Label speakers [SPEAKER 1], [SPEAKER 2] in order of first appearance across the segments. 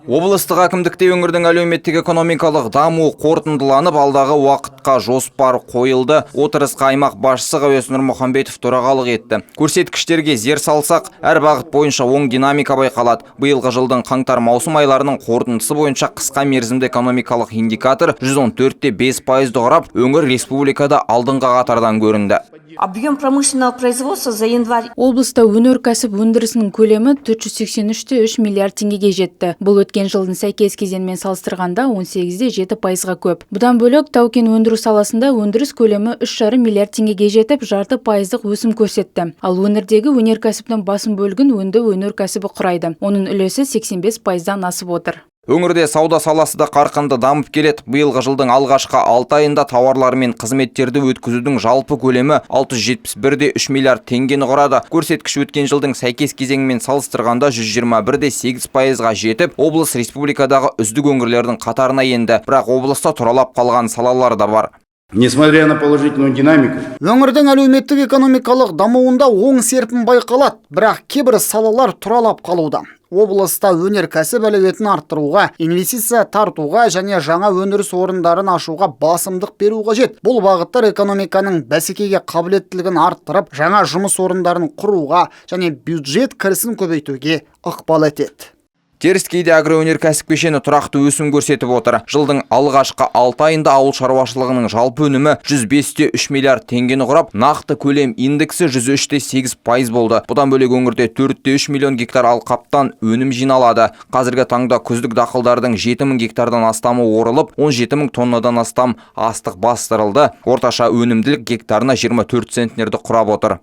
[SPEAKER 1] Облыстық әкімдікте өңірдің әлеуметтік экономикалық дамуы қорытындыланып, алдағы уақытқа жоспар қойылды. Отырысқа аймақ басшысы Ғауез Нұрмұхамбетов төрағалық етті. Көрсеткіштерге зер салсақ, әр бағыт бойынша оң динамика байқалады. Биылғы жылдың қаңтар-маусым айларының қорытындысы бойынша қысқа мерзімді экономикалық индикатор 114,5 пайызды құрап, өңір республикада алдыңғы қатардан көрінді.
[SPEAKER 2] Объем промышленного производства за январь
[SPEAKER 3] Облыста өнеркәсіп өндірісінің көлемі 483,3 миллиард теңгеге жетті. Бұл өткен жылдың сәйкес кезеңімен салыстырғанда 18,7 пайызға көп. Бұдан бөлек, тау-кен өндіру саласында өндіріс көлемі 3,5 миллиард теңгеге жетіп, жарты пайыздық өсім көрсетті. Ал өңірдегі өнеркәсіптің басым бөлігін өңдеу өнеркәсібі құрайды. Оның үлесі 85 пайыздан асып отыр.
[SPEAKER 1] Өңірде сауда саласы да қарқынды дамып келеді. Биылғы жылдың алғашқы 6 айында тауарлар мен қызметтерді өткізудің жалпы көлемі 671,3 миллиард теңгені құрады. Көрсеткіш өткен жылдың сәйкес кезеңімен салыстырғанда 121,8 пайызға жетіп, облыс республикадағы үздік өңірлердің қатарына енді. Бірақ облыста тұралап қалған салалар да бар.
[SPEAKER 4] Несмотря на положительную динамику,
[SPEAKER 5] Өңірдің әлеуметтік экономикалық дамуында оң серпін байқалады, бірақ кейбір салалар тұралап қалуда. Облыста өнеркәсіп әлеуетін арттыруға, инвестиция тартуға және жаңа өндіріс орындарын ашуға басымдық беру қажет. Бұл бағыттар экономиканың бәсекеге қабілеттілігін арттырып, жаңа жұмыс орындарын құруға және бюджет кірісін көбейтуге ықпал етеді.
[SPEAKER 1] Теріскейде агроөнеркәсіп кешені тұрақты өсім көрсетіп отыр. Жылдың алғашқы 6 айында ауыл шаруашылығының жалпы өнімі 105,3 миллиард теңгені құрап, нақты көлем индексі 103,8 пайыз болды. Бұдан бөлек, өңірде 4,3 миллион гектар алқаптан өнім жиналады. Қазіргі таңда күздік дақылдардың 7 мың гектардан астамы орылып, 17 мың тоннадан астам астық бастырылды. Орташа өнімділік гектарына 24 центнерді құрап отыр.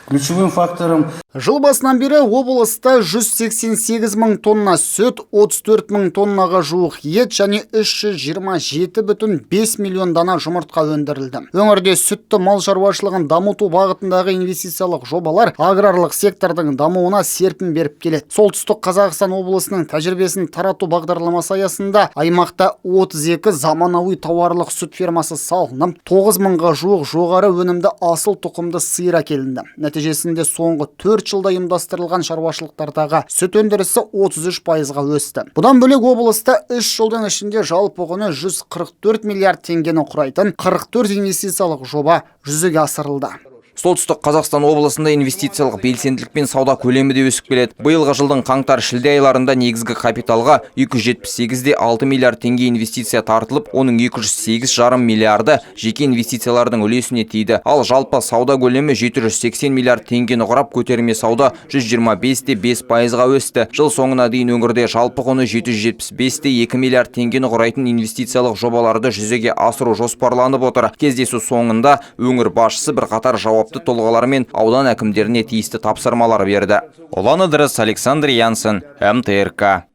[SPEAKER 4] Ключевым фактором
[SPEAKER 5] Жыл басынан бері облыста 188 мың тонна сүт, 34 мың тоннаға жуық ет және 327,5 миллион дана жұмыртқа өндірілді. Өңірде сүтті мал шаруашылығын дамыту бағытындағы инвестициялық жобалар аграрлық сектордың дамуына серпін беріп келеді. Солтүстік Қазақстан облысының тәжірибесін тарату бағдарламасы аясында аймақта 32 заманауи тауарлық сүт фермасы салынып, 9 мыңға жуық жоғары өнімді асыл тұқымды сиыр әкелінді. Нәтижесінде соңғы 4 жылда ұйымдастырылған шаруашылықтардағы сүт өндірісі 33 пайызға өсті. Бұдан бөлек, облыста 3 жылдың ішінде жалпы құны 144 миллиард теңгені құрайтын 44 инвестициялық жоба жүзеге асырылды.
[SPEAKER 1] Солтүстік Қазақстан облысында инвестициялық белсенділік пен сауда көлемі де өсіп келеді. Биылғы жылдың қаңтар-шілде айларында негізгі капиталға 278,6 миллиард теңге инвестиция тартылып, оның 208,5 миллиарды жеке инвестициялардың үлесіне тиді. Ал жалпы сауда көлемі 780 миллиард теңгені құрап, көтерме сауда 125,5 пайызға өсті. Жыл соңына дейін өңірде жалпы құны 775,2 миллиард теңгені құрайтын инвестициялық жобаларды жүзеге асыру жоспарланып отыр. Кездесу соңында өңір басшысы бірқатар жауапты тұлғалар мен аудан әкімдеріне тиісті тапсырмалар берді. Ұлан Ыдырыс, Александр Янсен, МТРК.